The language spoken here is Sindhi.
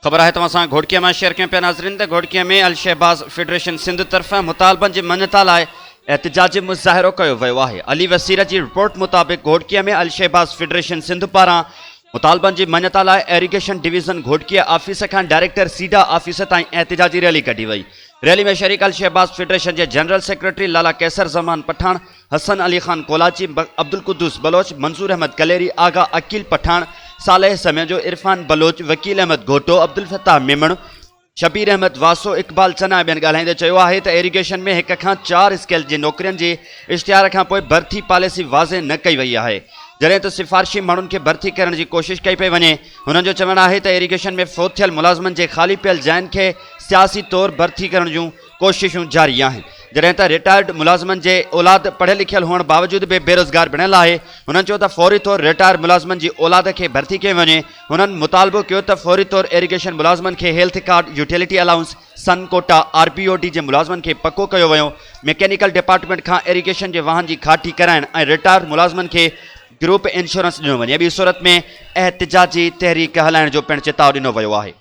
خبر آهي توهان سان گهوٽڪي مان شيئر ڪيون پيا ناظرين ته گهوٽڪي ۾ الشهباز فيڊريشن سنڌ طرفان مطالبن جي مڃتا لاء احتجاجي مظاهرو ڪيو ويو آهي علي وسير جي رپورٽ مطابق گهوٽڪي ۾ الشهباز فيڊريشن سنڌ پاران مطالبن جي مڃتا لاء ايريگيشن ڊويزن گهوٽڪي آفيس کان ڊائريڪٽر سيڊا آفيس تائين احتجاجي ريلي ڪڍي وئي ريلي ۾ شريڪ الشهباز فيڊريشن جي جنرل سيڪريٽري لالا قيصر زمان پٺاڻ حسن علي خان ڪولاچي، عبدالقدوس بلوچ، منظور احمد ڪليري، آغا عقيل پٺاڻ، صالح سميجو، عرفان بلوچ، وڪيل احمد گهوٽو، عبدالفتاح ميمڻ، شبير احمد واسو، اقبال چنا ۽ ٻين ڳالهائيندي چيو آهي ته ايريگيشن ۾ هڪ کان چار اسڪيل جي نوڪرين جي اشتهار کانپوء ڀرٿي پاليسي واضح نه ڪئي وئي آهي جڏهن ته سفارشي ماڻهن کي ڀرٿي ڪرڻ جي ڪوشش ڪئي پئي وڃي هنن جو چوڻ آهي ته ايريگيشن ۾ فوت ٿيل ملازمن جي خالي پيل جاين کي سياسي طور ڀرٿي ڪرڻ جون ڪوششون جاري آهن جڏهن ته رٽائرڊ ملازمن جي اولاد پڙهيل لکيل هئڻ باوجود به بيروزگار بڻيل آهي هنن چيو ته فوري طور رٽائر ملازمن جي اولاد کي ڀرتي ڪيو وڃي هنن مطالبو ڪيو ته فوري طور ايريگيشن ملازمن کي health card utility allowance son quota R B O D جي ملازمن کي پڪو ڪيو ويو مڪينيڪل ڊپارٽمينٽ کان ايريگيشن جي واهن جي کاٽي ڪرائڻ ۽ رٽائرڊ ملازمن کي گروپ انشورنس ڏنو وڃي ٻي صورت ۾ احتجاجي تحريڪ هلائڻ جو پڻ چتاء ڏنو ويو آهي.